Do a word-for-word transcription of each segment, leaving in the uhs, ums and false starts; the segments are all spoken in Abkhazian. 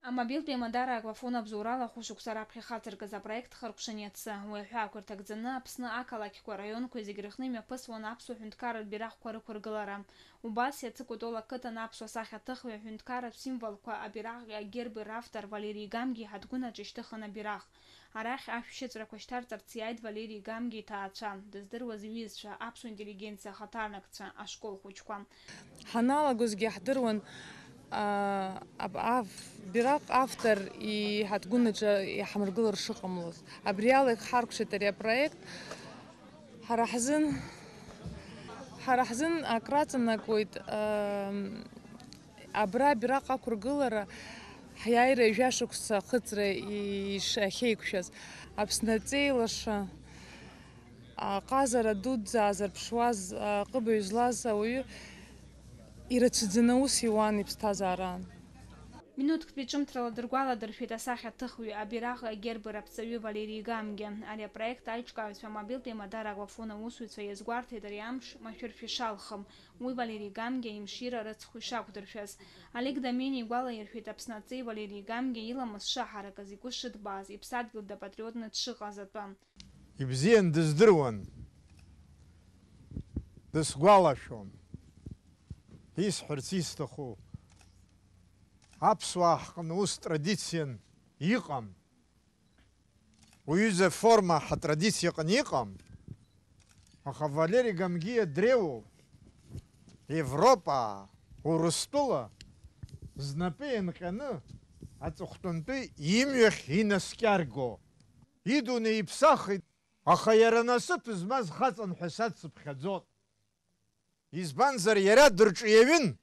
Амобилтә еимадара Аквафон абзоурала хәышықәса раԥхьа ихацыркыз апроект хыркәшан иацы. Уи аҳәаақәа рҭагӡаны Аԥсны ақалақьқәа, раионқәа зегь рыхны имҩаԥысуан аԥсуа ҳәынҭқарратә бираҟқәа рықәыргылара. Убас иацы Кәтол ақыҭан аԥсуа сахьаҭыхҩы аҳәынҭқарратә символқәа абираҟи агерби равтор Валери Гамгиа иҳаҭгәын аҿы ишьҭыхын абираҟ. Арахь ашәшьыҵәрақәа шьҭарҵарц иааит Валери Гамгиа иҭаацәа, дыздыруаз иҩызцәа, аԥсуа интеллигенциа ахаҭарнакцәа, ашкол хәыҷқәа. Ҳаналагозгьы иаҳдыруан, аа, аб-, аф-, бираҟ автор иҳаҭгәын аҿы иҳамыргылар шыҟамлоз. Абри ала ихҳаркәшеит ари апроект. Ҳара ҳзын, ҳара ҳзын акраҵанакуеит, аа, абра абираҟ ақәыргылара ҳиааира ҩажәа шықәса ахыҵра иш-, ахьеиқәшәаз. Аԥсны аҵеи лаша, аҟазара дуӡӡа аазырԥшуаз, аҟыбаҩ злаз ауаҩы ирацәаӡаны аус иуан иԥсҭазаараан. Минуҭктәи ҿымҭрала дыргәаладыршәеит асахьаҭыхҩы, абираҟи агерби раԥҵаҩы Валери Гамгиа. Ари апроект аиҿкааҩцәа амобилтә еимадара Аквафон аусзуҩцәа иазгәарҭеит ари амш машәыршәа ишалхым. Уи Валери Гамгиа имшира рыцхә ишақәдыршәаз. Олег Домени игәалаиршәеит Аԥсны аҵеи Валери Гамгиа иламыс шаҳаракыз, игәы шыҭбааз, иԥсадгьыл дапатриотны дшыҟаз атәы. Ибзиан дыздыруан, дысгәалашәон. Исҳәарц исҭаху, аԥсуаа ҳҟны ус традициан иҟам. Уҩыза форма ҳатрадициаҟны иҟам, аха Валери Гамгиа дреиуоуп. Европаа, Урыстәыла знапы ианҟьаны аҵыхәтәантәи имҩахь инаскьарго. Идунеи иԥсахит, аха иара насыԥ змаз хаҵан ҳәа сацыԥхьаӡот. Избанзар, иара дырҿиаҩын.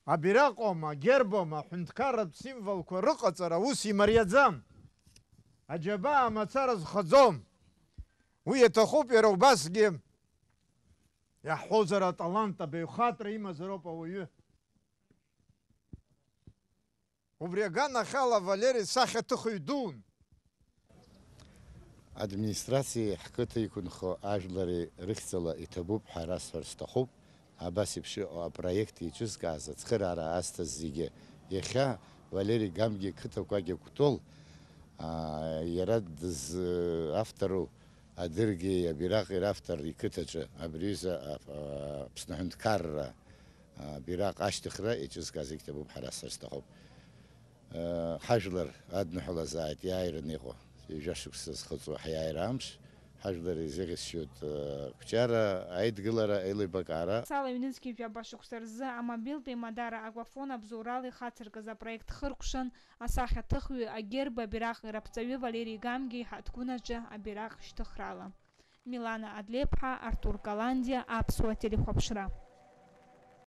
Абираҟома, гербома, аҳәынҭқарратә символқәа рыҟаҵара ус имариаӡам. Аџьабаа мацара зхаӡом. Уи иаҭахуп иара убасгьы, иаҳҳәозар, аталант абаҩхатәра имазароуп ауаҩы. Убри аганахьала Валери сахьаҭыхҩы дуун. Администрациеи ҳқыҭа иқәынхо ажәлари рыхьӡала иҭабуп ҳәа расҳәар сҭахуп, абас еиԥш иҟоу апроект еиҿызкааз ацхыраара азҭаз зегьы. Иахьа Валери Гамгиа иқыҭа Кәакьа Кәтол, аа, иара дыз-, автору адыргеи абираҟи равтор иқыҭаҿы абри аҩыза, а, а, Аԥсны аҳәынҭқарра, а, бираҟ ашьҭыхра еиҿызкааз зегь ҭабуп ҳәа расҳәар сҭахуп. Ҳажәлар адныҳәалазааит иааираны иҟоу, ҩажәа шықәса зхыҵуа ҳиааира амш, ҳажәлар ирзеиӷьасшьоит, ы, ақәҿиара, аидгылара, аилибакаара. Сала ҩнызқьи жәаба шықәса рзы амобилтә еимадара Аквафон абзоурала ихацыркыз апроект хыркәшан, асахьаҭыхҩы, агерб, абираҟ раԥҵаҩы Валери Гамгиа иҳаҭгәын аҿы абираҟ шьҭыхрала. Милана Адлеиԥҳа, Артур Каландиа, Аԥсуа телехәаԥшра.